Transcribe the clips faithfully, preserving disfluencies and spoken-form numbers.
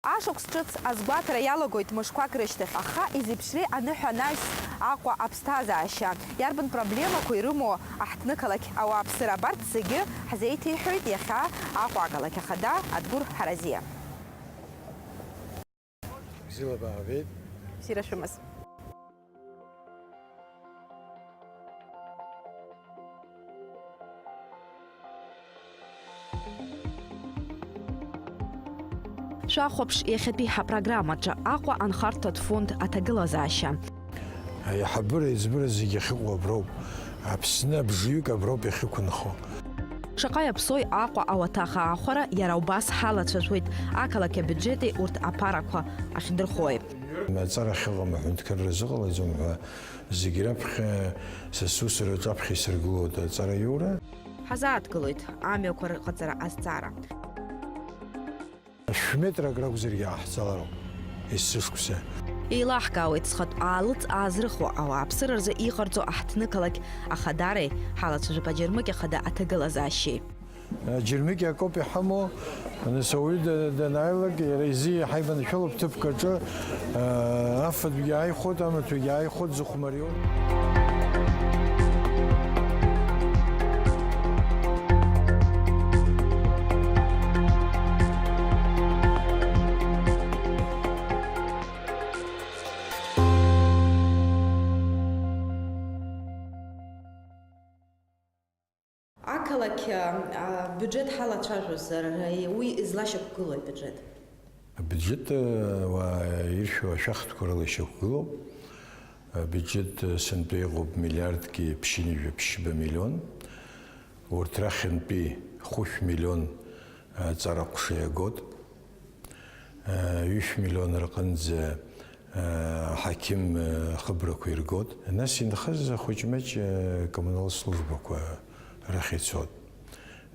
Ашықәс ҿыц азгәаҭара иалагоит мышқәак рышьҭахь, аха изеиԥшреи аныҳәа анаҩс Аҟәа аԥсҭазаашьа? Иарбан проблемақәа ирымоу аҳҭнықалақь ауааԥсыра? Абарҭ зегьы ҳзеиҭеиҳәоит иахьа Аҟәа ақалақь ахада Адгәыр Ҳаразиа. Бзиала баабеит. Бзиара шәымаз. Шәахәаԥш иахьатәи ҳапрограммаҿы: Аҟәа анхарҭатә фонд аҭагылазаашьа. Аиҳабыра-еиҵбыра зегьы ахьыҟоу аброуп. Аԥсны абжаҩык аброуп иахьықәынхо. Шаҟа иаԥсои Аҟәа ауаҭах аахәара, иара убас ҳалацәажәуеит ақалақь абиуџьети урҭ аԥарақәа ахьдырхои. Аҵара ахьыҟам аҳәынҭқарра рзыҟалаӡом ҳәа зегь раԥхьа са сусураҿы аԥхьа исыргылоит аҵара иура. Ҳазааҭгылоит амҩақәа рыҟаҵара азҵаара. Шә-метр ак ракәзаргьы ҟаҳҵалароуп есышықәса. Еилаҳкаауеит зхатә аалыҵ аазрыхуа ауааԥсыра рзы иҟарҵо аҳҭнықалақь ахадареи ҳалацәажәап аџьармыкьа хада аҭагылазаашьеи. Аџьармыкьа акоуп иҳамоу, нас ауаҩы да-, данааилак, иара изы иаҳа иманшәалоуп ҭыԥк аҿы, аа, афатәгьы ааихәоит, амаҭәагьы ааихәоит, дзыхәмариоу. Ақалақь, а, бюджет ҳалацәажәозар, уи излашьақәгылои абиуџьеҭ? Абиуџьеҭ, уаа иршәу ашәахтәқәа рыла ишьақәгылоуп. Абиуџьеҭ сынтәа иҟоуп миллиардки ԥшьынҩажәи ԥшьба миллион. Урҭ рахьынтәи хәышә миллион, а, ҵара ҟәша иагоит. Ҩышә миллион рҟынӡа, ҳақьым, хыбрақәа иргоит. Нас инхаз ахәыҷ-мыҷ, коммунал службақәа рахь ицоит.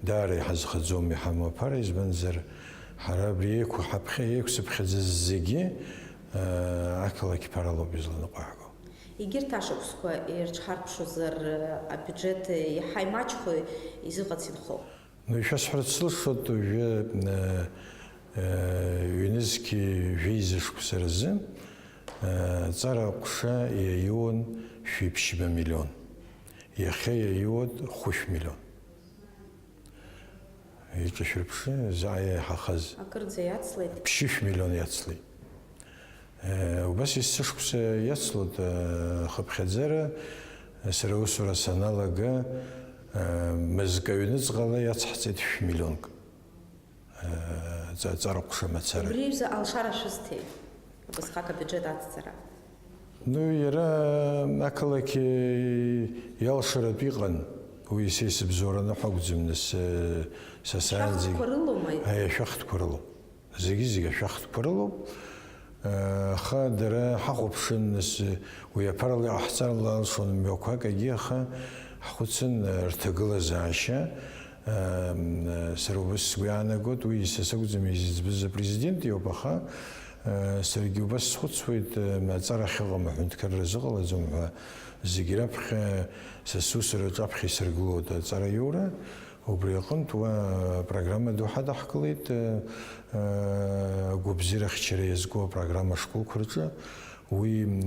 Даара иҳазхаӡом иҳамоу аԥара, избанзар, ҳара абри еиқәа-, ҳаԥхьа еиқәцыԥхьаӡаз зегьы, ақалақь ԥаралоуп изланыҟәаҳго. Егьырҭ ашықәсқәа ирыҽҳарԥшузар, абиуџьеҭ иаҳа имаҷхои изыҟац инхо? Ну, ишәасҳәарц сылшоит, уажәы, э, э, ҩнызқьи жәеиза шықәса рзы, э, ҵара ҟәша иаиуан шәиԥшьба миллион. Иахьа иаиуеит хәышә миллион. Иҿашәырԥшы, заа иаҳахаз. Акырӡа иацлеит. Ԥшьышә миллион иацлеит. Э, убас есышықәса иацлоит, э, хыԥхьаӡара, сара аусура саналага, э, мызкы аҩныҵҟала иацҳҵеит шә-миллионк, э, ҵа-, ҵара ҟәша мацара. Убри аҩыза алшара шәызҭеи, убасҟак абиуџьеҭ ацҵара? Ну, иара ақалақь иалшаратә иҟан, уи са исыбзоураны ҳәа акәӡам, нас, э, са саанӡагь. Ашәахтәқәа рылоума? Аи, ашәахтәқәа рылоуп. Зегьы-зегь ашәахтәқәа рылоуп, аха дара ҳахәаԥшын, нас, уи аԥарала иҟаҳҵар алшон мҩақәак, егьи аха ҳхәыцын рҭагылазаашьа. Сара убас сгәы иаанагоит, уи са сакәӡам изыӡбаз, апрезидент иоуп, аха саргьы убас схәыцуеит, аҵара ахьыҟам аҳәынҭқарра зыҟалаӡом ҳәа, зегь раԥхьа са сусураҿы аԥхьа исыргылоит аҵара иура. Убри аҟынтә уа программа ду ҳадаҳкылеит, агәабзиарахьчара иазку апрограмма ашколқәа рҿы. Уи,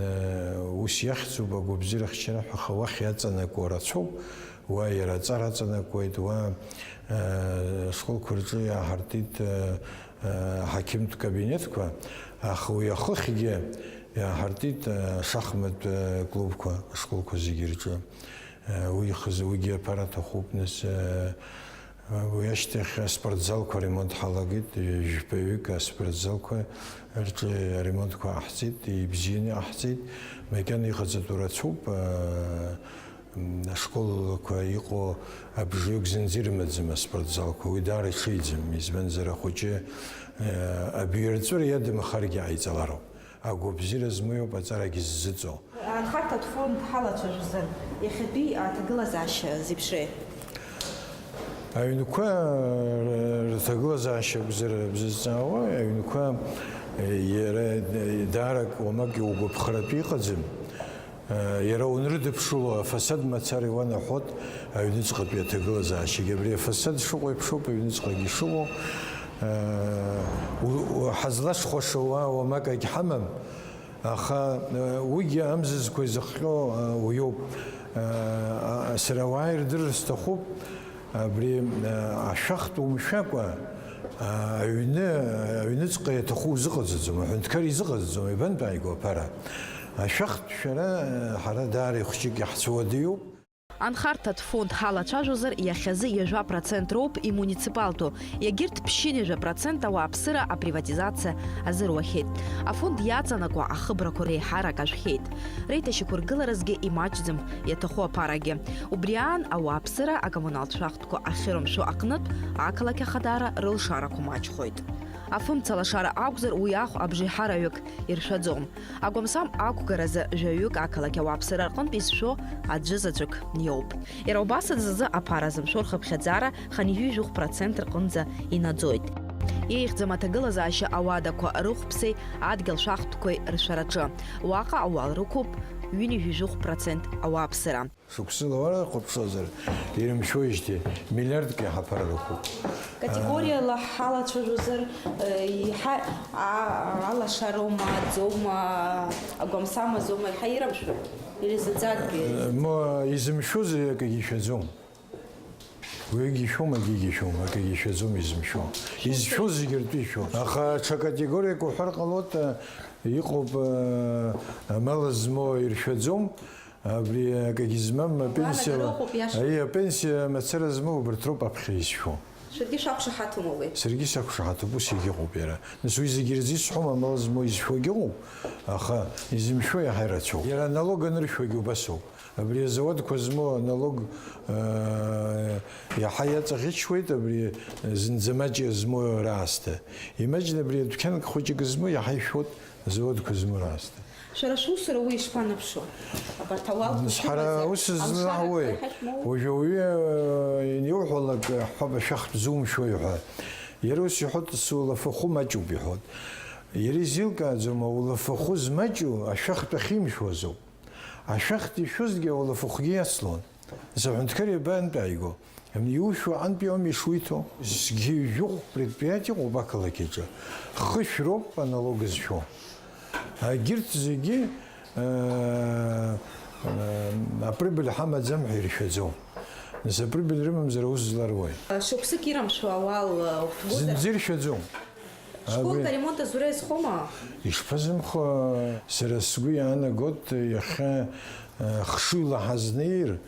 ус иахьӡуп агәабзиарахьчара ҳәа, аха уахь иаҵанакуа рацәоуп. Уа иара аҵара аҵанакуеит, уа, ашколқәа рҿы иааҳартит, аҳақьымтә кабинетқәа, аха уи ахыхьгьы иааҳартит, ашахматә клубқәа ашколқәа зегьы рҿы. Уи ихазы уигьы аԥара аҭахуп, нас, уи ашьҭахь аспортзалқәа аремонт ҳалагеит, жәпаҩык аспортзалқәа рҿы аремонтқәа ҟаҳҵеит, ибзианы иҟаҳҵеит, макьана иҟаҵатәу рацәоуп, ашколқәа иҟоу абжаҩык зынӡа ирымаӡам аспортзалқәа, уи даара иҽеиӡам, избанзар ахәыҷы, абиарҵәыра иадамхаргьы ҟаиҵалароуп. Агәабзиара змоу иоуп аҵарагьы ззыҵоу. Анхарҭатә фонд ҳалацәажәозар, иахьатәи аҭагылазаашьа зеиԥшреи? Аҩнқәа рҭагылазаашьа акәзар бзызҵаауа, аҩнқәа, иара даарак уамак иугәаԥхаратәы иҟаӡам. Иара унрыдыԥшыло, афасад мацара иуанаҳәоит аҩныҵҟатәи аҭагылазаашьагьы. Абри афасад шыҟоу еиԥшоуп аҩныҵҟагьы шыҟоу. Ҳазлашхәаша уа уамак агьҳамам, аха уигьы амзызқәа изыхҟьо уиоуп. Сара ауаа ирдырыр сҭахуп, абри ашәахтә умшәакәа, аҩны, аҩныҵҟа иаҭаху узыҟаҵаӡом, аҳәынҭқар изыҟаҵаӡом, ибантәааигәа аԥара. Ашәахтә шәара ҳара даара ихәҷык иаҳцәыуадаҩуп. Анхарҭатә фонд ҳалацәажәозар, иахьазы ҩажәа процент роуп имуниципалтәу, егьырҭ ԥшьынҩажәа процент ауааԥсыра априватизациа азыруахьеит. Афонд иаҵанакуа ахыбрақәа реиҳарак ажәхьеит. Реиҭашьақәыргыларазгьы имаҷӡам иаҭаху аԥарагьы. Убри аан, ауааԥсыра акоммуналтә шәахтәқәа ахьырымшәо аҟнытә, ақалақь ахадара рылшарақәа маҷхоит. Афымца лашара акәзар, уи ахә абжеиҳараҩык иршәаӡом. Агәамсам ақәгаразы жәаҩык ақалақь ауааԥсыра рҟынтә изшәо аӡәы заҵәык иоуп. Иара убас аӡазы аԥара зымшәо рхыԥхьаӡара хынҩажәи жәохә процент рҟынӡа инаӡоит. Еиӷьӡам аҭагылазаашьа ауадақәа рыхәԥсеи адгьыл шәахтәқәеи ршәараҿы. Уаҟа ауал рықәуп ҩынҩажәи жәохә процент ауааԥсыра. Шықәсыла уархәаԥшуазар, ирымшәоижьҭеи миллиардк иаҳа аԥара рықәуп. Категориала ҳалацәажәозар, э, иаҳа, а-, алашароума, аӡоума, агәамсамазоума, иаҳа ирымшәои? Или зынӡакгьы? Э, мо, изымшәозар акагьы ишәаӡом. Уигьы ишәом, акгьы ишәом, акагьы ишәаӡом изымшәо. Изшәо зегьы ртәы ишәо. Аха ҽа категориак уҳәар ҟалоит, э, иҟоуп, э, амал змоу иршәаӡом. Абри акагьы змам апенсиала, Иаанагар ыҟоуп, иаша. Аи, апенсиа мацара змоу убарҭ роуп аԥхьа изшәо. Шәаргьы шәақәшаҳаҭума уи? Саргьы сақәшаҳаҭуп, ус егьыҟоуп иара. Нас уи зегьы рзы исҳәом, амал змоу изшәогьы ыҟоуп, аха изымшәо иаҳа ирацәоуп. Иара аналог аныршәуагьы убасоуп. Абри азауадқәа змоу аналог, э, иаҳа иаҵаӷьычуеит, абри зынӡа маҷ змоу раасҭа. Имаҷны абри адәқьанк хәыҷык змоу иаҳа ишәоит. Азауадқәа змоу раасҭа. Шәара шәусура уи ишԥанаԥшуа? Абарҭ ауалқәа Нас ҳара шәымазар, ус алшара злаҳауеи? Ҳәа шәмоуи? Уажәы ауаҩы, э, иуҳәалак, э, ҳҳәап, ашәахтә зумшәои ҳәа. Иара ус иҳәоит, сулафахәы маҷуп иҳәоит. Иара изеилкааӡом, аулафахәы змаҷу ашәахтә ахьимшәуаз ауп. Ашәахтә ишәозгьы аулафахәгьы иацлон. Нас аҳәынҭқар иабантәи ааиго? Иушәо аҟынтәи ауми ишуиҭо? Зқьи жәохә предприятие ыҟоуп ақалақь аҿы. Хышә роуп аналог зшәо. Егьырҭ зегьы, э, э, априбыль ҳамаӡам ҳәа иршәаӡом. Нас априбыль рымамзар аус зларуеи? Шықәсык ирымшәо ауал, э, уқәгозар? Зынӡа иршәаӡом. Школк Абри аремонт азура иазхома? Ишԥазымхо, сара сгәы иаанагоит, иахьа, э, хшыҩла ҳазнеир,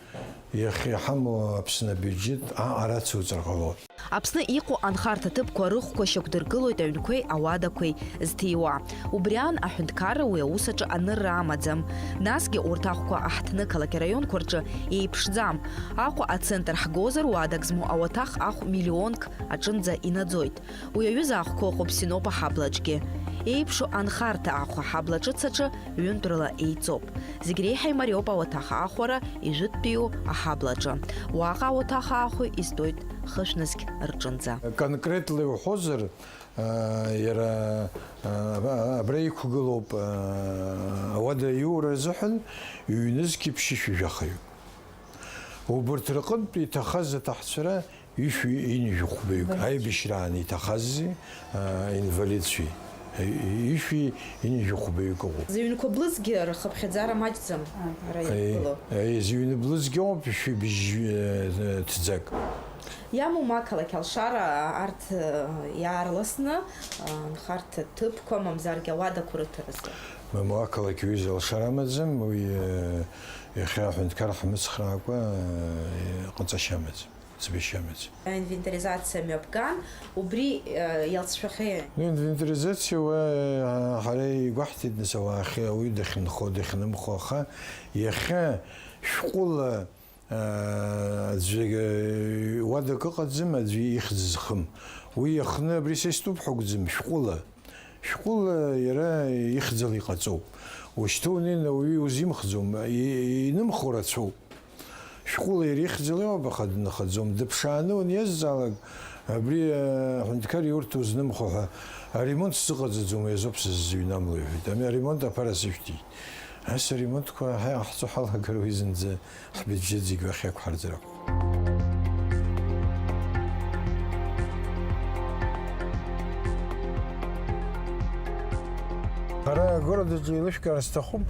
иахьа иҳамоу Аԥсны абиуџьет аҟара ацуҵар ҟалоит. Аԥсны иҟоу анхарҭа ҭыԥқәа рыхәқәа шьақәдыргылоит аҩнқәеи ауадақәеи зҭиуа. Убри аан аҳәынҭқарра уи аус аҿы анырра амаӡам. Насгьы урҭ ахәқәа аҳҭны қалақь араионқәа рҿы еиԥшӡам. Аҟәа ацентр ҳгозар, уадак змоу ауаҭах ахә миллионк аҿынӡа инаӡоит. Уи аҩыза ахәқәа ыҟоуп Синоп аҳаблаҿгьы. Еиԥшу анхарҭа ахәа аҳабла ҿыц аҿы ҩынтәрала еиҵоуп. Зегь реиҳа имариоуп ауаҭах аахәара ижәытәтәиу аҳаблаҿы. Уаҟа ауаҭах аахәаҩ изтәоит хышә нызқь рҿынӡа. Конкретла иуҳәозар, а, иара, а, абра иқәгылоуп, а, ауада иура азыҳәан ҩнызқьи ԥшьышәи жәахаҩуп. Убарҭ рҟынтә иҭахаз аҭаҳцәара Ишәи ҩынҩажәи хәбаҩык Инвалидцәа. Аибашьраан иҭахази, а, инвалидцәеи, а, ишәи ҩынҩажәи хәбаҩык ыҟоуп. Зыҩнқәа блызгьы рхыԥхьаӡара маҷӡам, ара Аи, иқәгылоу. Аи, зыҩны блызгьы ыҟоуп, ишәи быжь, э, ҭӡак. Иамоума ақалақь алшара арҭ, э, иаарласны, э, анхарҭа ҭыԥқәа, мамзаргьы ауадақәа рыҭаразы? Мамоу ақалақь аҩыза алшара амаӡам, уи, э, иахьа аҳәынҭқар ҳмыцхраакәа, э, ҟаҵашьа амаӡам. Ӡбашьа амаӡам. Аинвентаризациа мҩаԥган, убри, э, иалҵшәахеи? Ну, инвентаризациа уа, э, ҳара игәаҳҭеит, нас, ауаа ахьы, ауаҩы дахьынхо, дахьнымхо, аха иахьа шәҟәыла, э, аӡәы, э, уадак ыҟаӡам, аӡәы ихьӡ зхым. Уи иахны абри са истәуп ҳәа акәӡам, шәҟәыла. Шәҟәыла иара ихьӡала иҟаҵоуп. Ушьҭа унеины ауаҩы иузимхӡом, и-, инымхо рацәоуп. Шәҟәыла иара ихьӡала иоуп, аха дынхаӡом. Дыԥшааны уаниазҵаалак, абри, э, аҳәынҭқар иурҭ узнымхо ҳәа, аремонт сзыҟаҵаӡом, уи азоуп сыззыҩнамло, иҳәеит. Ами, аремонт аԥара сышәҭеит. Ас аремонтқәа ҳа-, ҳаҳҵо ҳалагар уи зынӡа ҳбиуџьет зегь уахь иақәҳарӡыр акәхап. Ҳара агородаҿы еилышәкаар сҭахуп,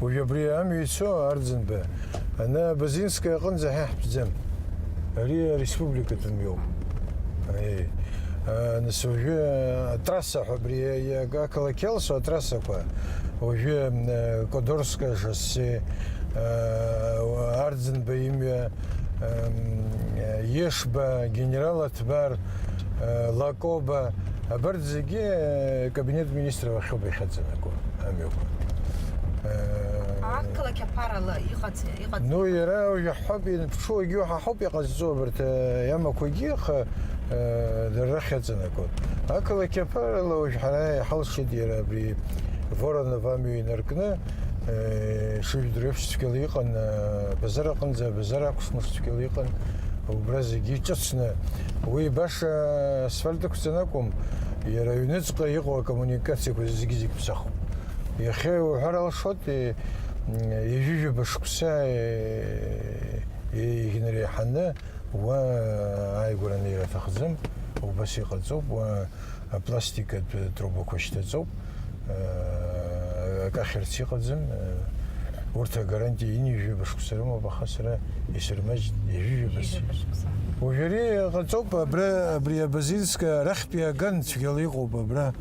уажә абри амҩа ицо Арӡынба, ана Базинская аҟынӡа ҳа иаҳтәӡам. Ари ареспубликатәы мҩоуп. Аи. А, нас уажәы атрасса ҳәа абри, а, а, ақалақь иалсу атрассақәа, уажәы, м, а, Кодорское шоссе, а, Арӡынба имҩа, ам, Ешба, Генерал Аҭбар, а, Лакоба, абарҭ зегьы, а, кабинет министров ахьоуп иахьаҵанакуа амҩақәа. А, Ақалақь аԥарала иҟац-, иҟац-, ну, иара уажә ҳҳәап, ианԥҽуагьы уаҳа ҳауп иҟазҵо абарҭ, а, иамақәагьы, аха, а, дара рахь иаҵанакуан. Ақалақь аԥарала уажә ҳара иҳалшеит иара абри Воронов амҩа инаркны, а, шыжәдыруеиԥш цәгьала иҟан, а, абазар аҟынӡа, абазар акәшамш цәгьала иҟан, убра зегьы иҿыцны, уи баша асфальт ықәҵаны акәым, иара аҩныҵҟа иҟоу акоммуникациақәа зегьы-зегь ԥсахуп. Иахьа иуҳәар алшоит, е, м, ҩажәижәаба шықәса, е, е, инареиҳаны уа ааигәара анеира аҭахӡам, убас иҟаҵоуп, уа апластикатә трубақәа шьҭаҵоуп, э, акы ахьырц иҟаӡам, э, урҭ агарантиа ҩажәижәаба шықәса рымоуп, аха сара исырмаҷит ҩажәижәаба. Ҩажәижәаба шықәса. Уажә ари ҟаҵоуп, абра, абри Абазинска арахьтәи аган цәгьала иҟоуп, абра,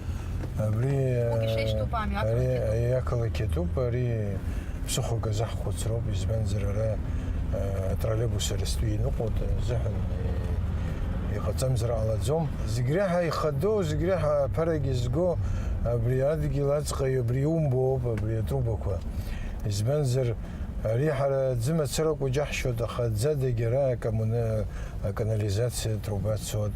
абри, Уигьы э, шәеишьҭоуп, ами, ари, ақалақь. Ари ақалақь иатәуп, ари ԥсыхәак азы ҳхәыцроуп, избанзар ара, э, атроллейбус арестәи иныҟәоит азыҳәан, э, иҟаҵамзар ҟалаӡом. Зегь реиҳа ихадоу, зегь реиҳа аԥарагьы зго абри адгьыл аҵҟаҩ абри иумбоуп, абри атрубақәа. Избанзар, ари ҳара аӡы мацара акәу џьаҳшьоит, аха аӡы адагьы ара акоммуна-, аканализациа труба цоит,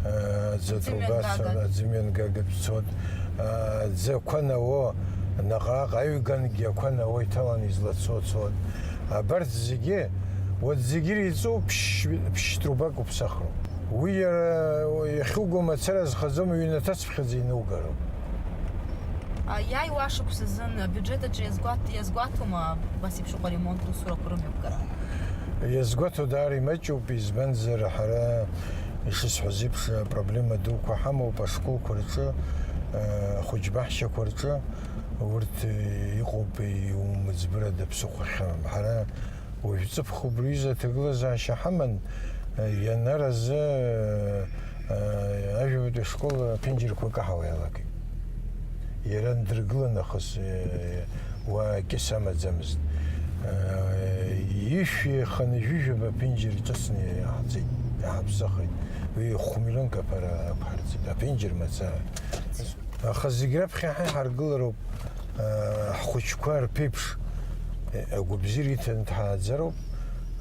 аӡы атруба цоит, аӡымҩангагатә цоит, аӡы ақәа науа, наҟ-ааҟ аҩгангьы ақәа науа иҭаланы излацо цоит. Абарҭ зегьы, урҭ зегьы иреиҵоу ԥшь, ԥшь трубак уԥсахроуп. Уи иара иахьуго мацара зхаӡом, ҩнаҭацыԥхьаӡа инугароуп. А, иааиуа ашықәс азын абиуџьет аҿы иазгәаҭ-, иазгәаҭома абас еиԥш ыҟоу аремонттә усурақәа рымҩаԥгара? Иазгәаҭо даара имаҷуп, избанзар, ҳара, ишысҳәаз еиԥш, апроблема дуқәа ҳамоуп ашколқәа рҿы, э, ахәыҷбаҳчақәа рҿы, урҭ, э, иҟоуп, иумыӡбырада ԥсыхәа ахьамам. Ҳара уажә ҵыԥх убри изы аҭагылазаашьа ҳаман, э, ианаразы, э, ажәабатәи ашкол аԥенџьырқәа каҳауа иалагеит. Иара ндыргылан нахыс, э, уа кьыс амаӡамызт. Э, ишәи хынҩажәижәаба аԥенџьыр ҿыцны иаҳҵеит, иаҳаԥсахит. Уи хә-миллионк аԥара ақәҳарӡит, аԥенџьыр мацара. Аха зегь раԥхьа ҳа иҳаргылароуп, э, ҳхәыҷқәа рԥеиԥш, э, агәабзиара иҭаны дҳааӡароуп,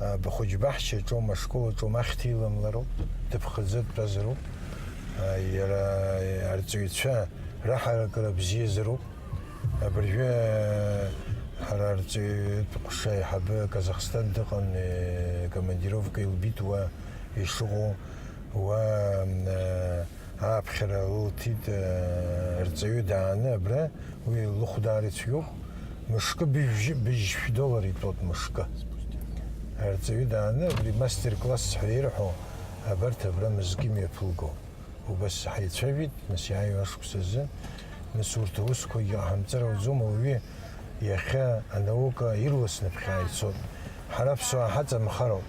э, бхәыҷбаҳча аҿоума, ашкол аҿоума, ахьҭа иламлароуп, дыԥхаӡа дтәазароуп, э, иара, э, арҵаҩцәа раҳаракыра бзиазароуп. Абыржәы, э, ҳара арҵаҩытә ҟәша аиҳабы Казахстан дыҟан, э, командировка илбит уа ишыҟоу, уа, э, ааԥхьара лылҭеит, э, арҵаҩы дааны абра, уи лыхәдаара ицәгьоуп, мышкы быжь, быжь шә-доллар итәоуп мышкы. Арҵаҩы дааны абри мастер-класс ҳәа ирҳәо, абарҭ абра мызкы имҩаԥылго. Убас ҳаицәажәеит, нас иааиуа ашықәс азы, нас урҭ аусқәагьы ҟаҳамҵар ауӡом, ауаҩы иахьа анаука ирласны ԥхьа ицоит. Ҳара аԥсуаа ҳаҵамхароуп.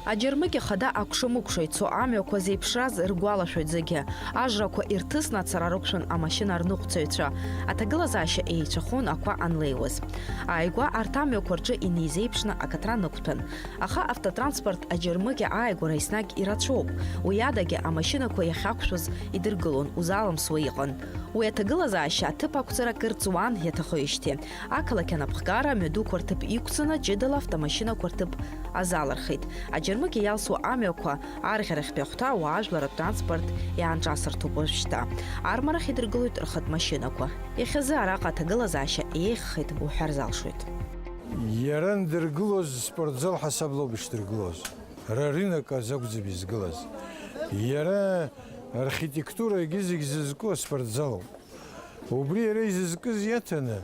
Аџьармыкьа хада акәша-мыкәша ицо амҩақәа зеиԥшраз ргәалашәоит зегьы. Ажрақәа ирҭысны ацара рықәшәан амашьына рныҟәцаҩцәа. Аҭагылазаашьа еицәахон ақәа анлеиуаз. Ааигәа арҭ амҩақәа рҿы инеизеиԥшны акаҭра нықәтәан. Аха автотранспорт аџьармыкьа ааигәара еснагь ирацәоуп. Уи адагьы амашьынақәа иахьақәшәоз идыргылон, узаламсуа иҟан. Уи аҭагылазаашьа аҭыԥ ақәҵара кыр ҵуан иаҭахоижьҭеи. Ақалақь анапхгара амҩадуқәа рҭыԥ иқәҵаны, ҷыдала автомашьынақәа рҭыԥ азалырхит. Аџьармыкьа иалсуа амҩақәа арӷьарахьтәи ахәҭа ауаажәларратә транспорт иаанҿасырҭоуп уажәшьҭа. Армарахь идыргылоит рхатә машьынақәа. Иахьазы араҟа аҭагылазаашьа еиӷьхеит уҳәар залшоит. Иара ндыргылоз спортзал ҳасаб лоуп ишдыргылоз. Ара рынок азы акәӡам изгылаз. Иара архитектура егьызегь зызку аспортзалуп. Убри иара изызкыз иаҭаны,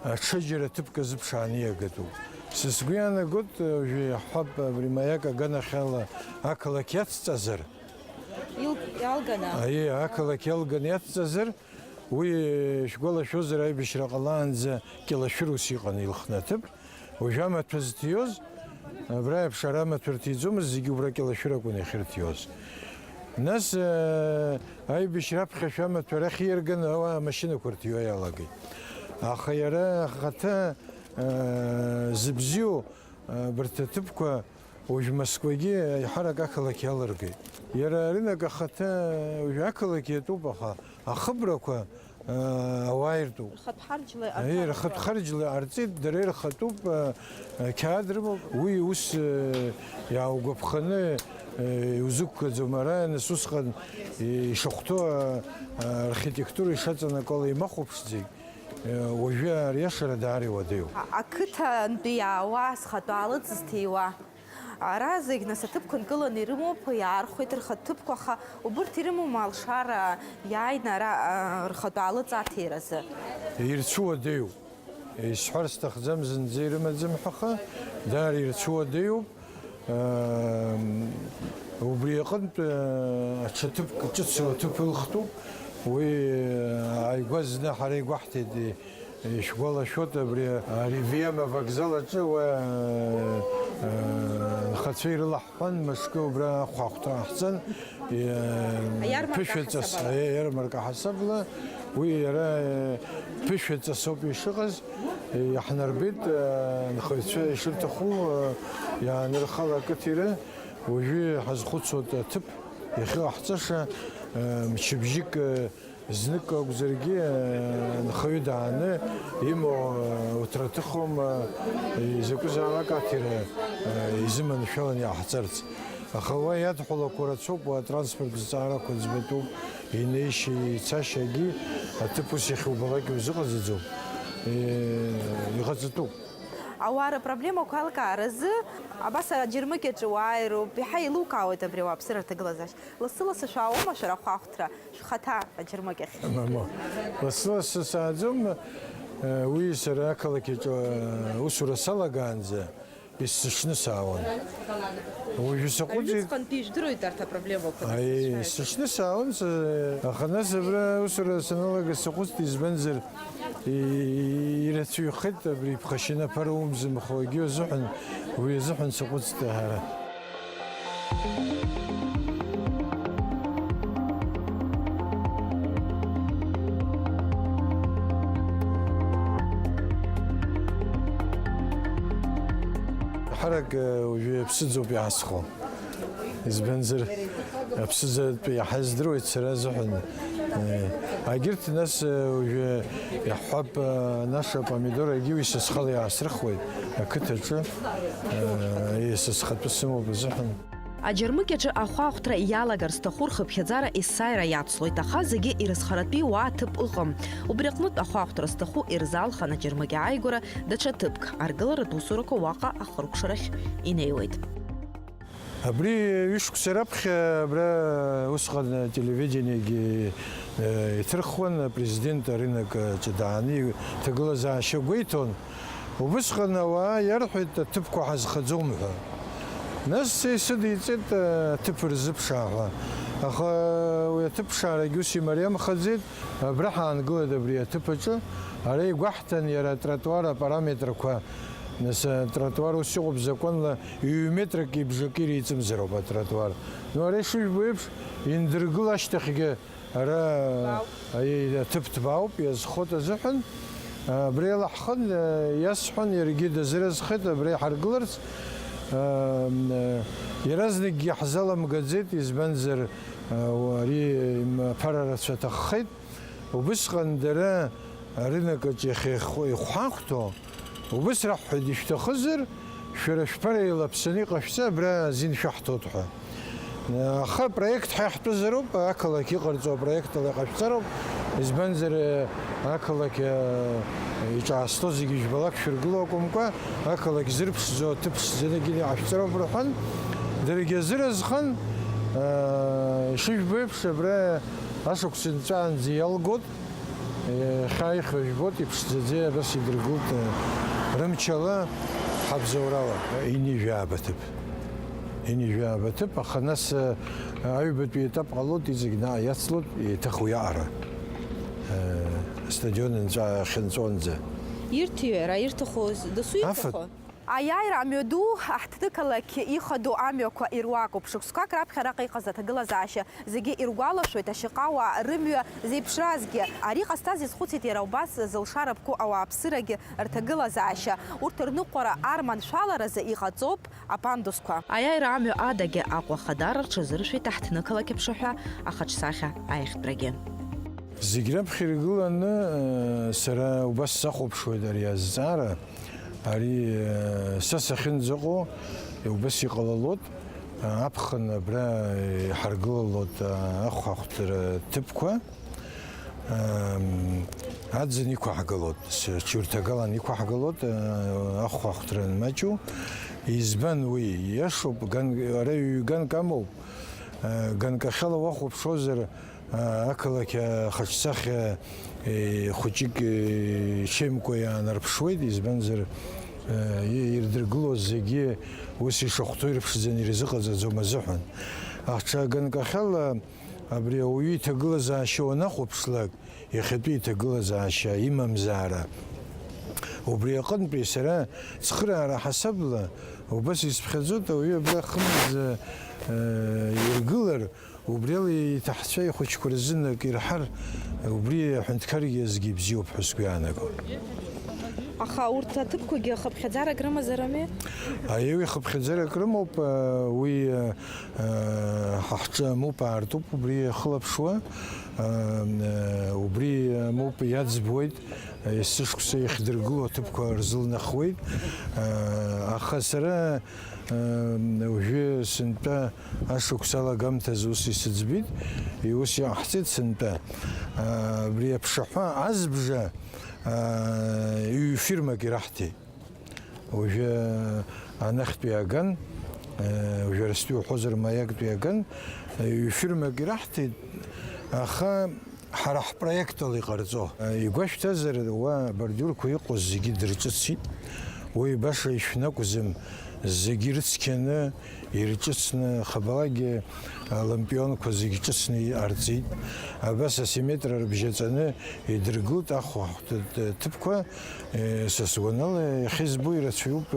аҽаџьара ҭыԥк азыԥшааны иагатәуп. Са сгәы иаанагоит, уажәы иаҳҳәап, абри Маиак аганахьала ақалақь иацҵазар. Ил-, иалганы? Аиеи, ақалақь иалганы иацҵазар, Уи, шәгәалашәозар, аибашьра ҟалаанӡа Кьалашәыр ус иҟан илхны аҭыԥ. Уажәы амаҭәа зҭиоз, абра еиԥш ара амаҭәа рҭиӡомызт, зегьы убра Кьалашәыр акәын иахьырҭиуаз. Нас, э, аибашьра аԥхьа шәамаҭәа арахь ииарганы ауаа амашьынақәа рҭиуа иалагеит. Аха иара ахаҭа, э, зыбзиоу, э, абарҭ аҭыԥқәа уажә Москвагьы аиҳарак ақалақь иалыргеит. Иара арынок ахаҭа уажә ақалақь иатәуп, аха ахыбрақәа, э, ауаа иртәуп. Рхатә харџьла Аи, арҭарақәа. Рхатә харџьла ҟарҵеит, дара ирхатәуп, э, э, қьаад рымоуп. Уи ус, э, иааугәаԥханы, э, иузықәгаӡом. Ара, нас, усҟан, э, ишахәҭоу, э, э, архитектура ишаҵанакуа ала имахәаԥшӡеит. Э, уажәы ариашара даара иуадаҩуп. А-, ақыҭантәи иаауа, зхатә аалыҵ зҭиуа. Ара зегь, нас, аҭыԥқәа нкыланы ирымоуп, иаархәеит рхатә ҭыԥқәа, аха убырҭ ирымоума алшара, иааины ара, а, рхатә аалыҵ аҭиразы? Ирцәуадаҩуп. Исҳәар сҭахӡам, зынӡа ирымаӡам ҳәаха, даара ирцәуадаҩуп. Ам, убри аҟынтә, а, аҽа ҭыԥк ҿыцу аҭыԥ ылхтәуп. Уи, а, ааигәа зны ҳара игәаҳҭеит, и-, ишәгәалашәоит, абри, а, Ревиема авокзал аҿы уа, а, а, анхацәа ирылаҳ-, Ҳәан, мышкы убра ахәаахәҭра ҟаҳҵан, э, Аиармарка ԥышәаҵас, ҳасабала. Аиармарка ҳасабла, уи иара, э, ԥышәаҵас ауп ишыҟаз, э, иаҳнарбеит, э, анхаҩцәа ишырҭаху, э, иаанырхала акыҭира, уажәы ҳазхәыцуа аҭыԥ иахьыҟаҳҵаша, э, мчыбжьык, э, Знык акәзаргьы, анхаҩы дааны имоу, уҭра аҭыхуама, изакәызаалак аҭира изыманшәалан иааҳҵарц. Аха уа иадҳәалақәо рацәоуп, уа атранспорттә зҵаарақәа ӡбатәуп, инеишьа, ицашьагьы, аҭыԥ ус иахьубалак иузыҟаҵаӡом, иҟаҵатәуп. Ауаа рыпроблемақәа алкааразы абас аџьармыкьаҿы уааироуп, иаҳа еилукаауеит абри ауааԥсыра аҭагылазаашьа. Лассы-лассы шәаауоума шәара ахәаахәҭра? Шәхаҭа аџьармыкьахь. Мамоу. Лассы-лассы сааӡом, э, уи сара ақалақь аҿы, э, усура салагаанӡа исзышьны саауан. Уажәы саҟәыҵит. Аҩныҵҟантәи ижәдыруеит арҭ апроблемақәа, нас, Аиеи, ишааиз. Исзышьны саауан, с-, аха нас абра аусура саналага саҟәыҵт, избанзар, и-, и-, ирацәаҩхеит абри ԥхашьаны аԥара умзымхо, егьи азыҳәан, уи азыҳәан саҟәыҵт ҳара. Ҳарак, э, уажәы аԥсыӡоуп иаасхо. Избанзар, аԥсыӡатәы иаҳа издыруеит сара азыҳәан. Э, агьырҭ, нас, э, уажәы иаҳҳәап, э, анаша, апомидор, егьи уи са схала иаасрыхуеит ақыҭаҿы, э, са схатәы сымоуп азыҳәан. Аџьармыкьаҿы ахәаахәҭра иалагар зҭаху рхыԥхьаӡара есааира иацлоит, аха зегьы ирызхаратәи уа ҭыԥ ыҟам. Убри аҟнытә ахәаахәҭра зҭаху ирзалхан аџьармыкьа ааигәара даҽа ҭыԥк, аргыларатә усурақәа уаҟа ахыркәшарахь инеиуеит. Абри ҩышықәса раԥхьа абра усҟан ателевидениагьы, э, иҭырхуан, апрезидент арынок аҿы дааны иҭагылазаашьа гәеиҭон. Убысҟан ауаа иарҳәеит, аҭыԥқәа ҳазхаӡом ҳәа. Нас исыдиҵеит, аҭыԥ рзыԥшаа ҳәа. Аха уи аҭыԥшаарагь ус имариамхаӡеит, абра ҳаангылеит абри аҭыԥ аҿы. Ара игәаҳҭан иара атротуар апараметрқәа, нас атротуар ус иҟоуп законла, ҩ-метрак ибжакы иреиҵымзароуп атротуар. Ну, ара ишыжәбо еиԥш, индыргыл ашьҭахьгьы Ара, ҭбаауп. Аиеи, аҭыԥ ҭбаауп, иазхоит азыҳәан, абри ала ҳхын, иасҳәан, иаргьы дазыразхеит абра иҳаргыларц. Иаразнакгьы иаҳзаламгаӡеит, избанзар, ари аԥара рацәа аҭаххеит. Убысҟан дара арынок аҿы иахьа ихәаахәҭоу, убыс раҳҳәеит, ишәҭахызар, шәара шәԥара еилаԥсаны иҟашәҵа, абра азин шәаҳҭоит ҳәа. Аха апроект ҳәа иаҳтәызароуп, ақалақь иҟарҵо апроект ала иҟашәҵароуп, избанзар, ақалақь, иҿаасҭо зегьы жәбалак шәыргыло акәымкәа, ақалақь зырԥшӡо аҭыԥ ԥшӡанагьы иҟашәҵароуп рҳәан, даргьы азыразхан, ишыжәбо еиԥш, абра ашықәс нҵәаанӡа иалгоит. Иахьа ихы жәбоит, иԥшӡаӡа абас идыргылт, рымчала ҳабзоурала. Инижәаабаҭыԥ. Инижәаабаҭыԥ, аха нас, аҩбатәи етап ҟалоит, иҵегь наҟ иацлоит, еиҭах уи аҟара. Астадион нҵәа-, ахьынҵәонӡа. Ирҭиҩ, иара ирҭаху з-, дасу Афатә. Ирҭаху? Аиааира амҩаду аҳҭнықалақь ихадоу амҩақәа ируакуп. Шықәсқәак раԥхьа араҟа иҟаз аҭагылазаашьа зегьы иргәалашәоит, ашьаҟауаа рымҩа зеиԥшразгьы. Ари ҟазҵаз иазхәыцит иара убас зылшара ԥку ауааԥсырагьы рҭагылазаашьа. Урҭ рныҟәара арманшәаларазы иҟаҵоуп апандусқәа. Аиааира амҩа адагьы Аҟәа Ахадара рҽазыршәеит аҳҭнықалақь аԥшаҳәа ахаҿсахьа аиӷьтәрагьы. Зегь раԥхьа иргыланы, э, сара убас сахәаԥшуеит ари азҵаара. Ари, э, са сахьынӡаҟоу, убас иҟалалоит. Аԥхын абра иҳаргылалоит, э, ахәаахәҭра ҭыԥқәа. Ам, аӡын иқәаҳгалоит, с-, чурҭагалан иқәаҳгалоит, э, ахәаахәҭра анмаҷу. Избан уи? Иашоуп, ган-, ара ҩ-ганк амоуп. Э, ганкахьала уахәаԥшуазар, э, ақалақь ахаҿсахьа, э, хәыҷык, э, ҽеимкәа иаанарԥшуеит, избанзар, э, и-, ирдыргылоз зегьы ус ишахәҭоу ирԥшӡаны ирзыҟаҵаӡом азыҳәан. Аха ганкахьала абри ауаҩы иҭагылазаашьа уанахәаԥшлак, иахьатәи иҭагылазаашьа имамзаара. Убри аҟынтәи сара цхыраара ҳасабла убас исԥхьаӡоит, ауаҩы абра хымз, э, иргылар, убриала иҭаҳцәа ихәыҷқәа рзын акы ирҳар, убри аҳәынҭқаргьы азгьы ибзиоуп ҳәа сгәы иаанагоит. Аха урҭ аҭыԥқәагьы хыԥхьаӡарак рымазарами? Аиеи, хыԥхьаӡарак рымоуп, э, уи, э, Ҳа ҳҿы амоуп аартуп убри иахылаԥшуа, убри амоуп иаӡбуеит, есышықәса иахьдыргыло аҭыԥқәа рзылнахуеит. Аха сара уажәы сынтәа ашықәс алагамҭазы ус исыӡбеит, ус иҟаҳҵеит сынтәа. Абри аԥшаҳәа азбжа ҩ-фирмак ираҳҭеит. Уажәы анахьтәи аган, уажәы Арыстәи уҳәозар, Маиактәи аган, ҩ-фирмак ираҳҭеит, аха ҳара ҳпроектала иҟарҵо. Игәашәҭазар, уа абордиурқәа иҟоз зегьы дырҿыцит. Уи баша ишәны акәӡам, зегьы рыцқьаны, ирҿыцны, хабалагьы алампионқәа зегьы ҿыцны иҟарҵеит. Абас асимметра рыбжьаҵаны идыргылт ахәаахәҭ ҭыԥқәа. Са сгәанала, иахьа избо ирацәаҩуп,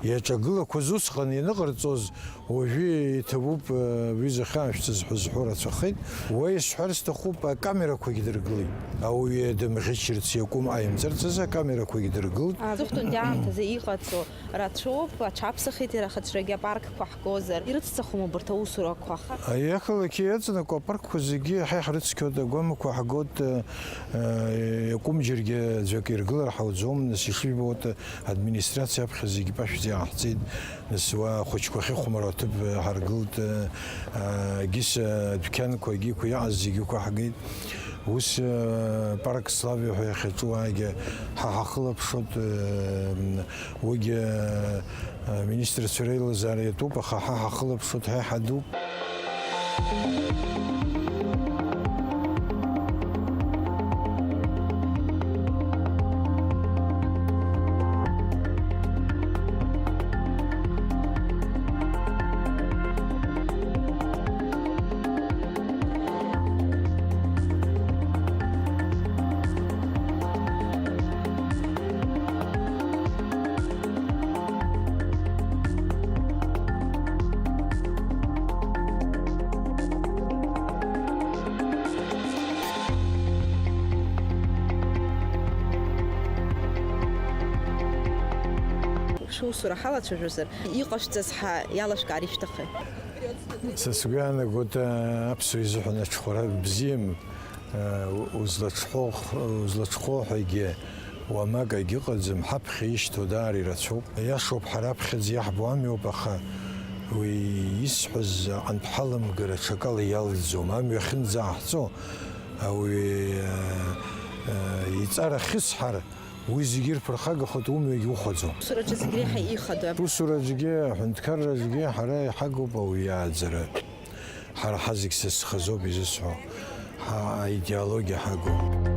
иаҿагылақәаз усҟан ианыҟарҵоз, уажәы иҭабуп, аҩыза ахьаашәҵаз ҳәа зҳәо рацәахеит. Уа исҳәар сҭахуп, акамерақәагь дыргылеит. Ауаҩы дымӷьычырц, иакәым ҟаимҵарц азы акамерақәагь дыргылт. Аҵыхәтәантәи аамҭазы иҟаҵо рацәоуп, аҽаԥсахит иара ахаҿрагьы апаркқәа ҳгозар. Ирыцҵахом убарҭ аусурақәа. Аиақалақь иаҵанакуа апаркқәа зегьы ҳа иҳрыцқьоит, агәамақәа ҳгоит, э, э, иакәым џьаргьы аӡәак иргылар ҳауӡом, нас ишыжәбоит, администрациа аԥхьа зегьы пашәӡа иааҳҵеит, нас уа ахәыҷқәа ахьыхәмаруа аҭыԥ ҳаргылт, э, э, Гиса адәқьанқәа, агьиқәа иаҟаз зегьы ықәаҳгеит. Ус, э, парк Славы ҳәа иахьаҿу аагьы ҳа ҳахылаԥшот, э, уигьы, э, аминистрцәа реилазаара иатәуп, аха ҳа ҳахылаԥшот, ҳа иҳадуп. Шәусура ҳалацәажәозар, иҟашәҵаз ҳа иалашәкаар ишәҭахи? Са сгәы иаанагоит, аԥсуа изыҳәан аҽхәара бзиам, узлаҽхәо, узлаҽхәо ҳәагьы уамак агьыҟаӡам, ҳаԥхьа ишьҭоу даара ирацәоуп. Иашоуп, ҳара аԥхьаӡа иаҳбо амҩоуп, аха уи исҳәаз аҟынтә ҳаламгара аҽакала иалҵӡом. Амҩа ахьынӡааҳҵо, ауаҩы, э, э, иҵара ахьысҳар, уи зегьы ирԥырхагахоит, умҩагь ухәаӡом. Усураҿы зегь реиҳа ихадоу. Усураҿгьы, аҳәынҭқарраҿгьы ҳара иҳагоуп ауаҩы иааӡара. Ҳара ҳазегь са схазоуп изысҳәо, ҳа аидеологиа ҳагоуп.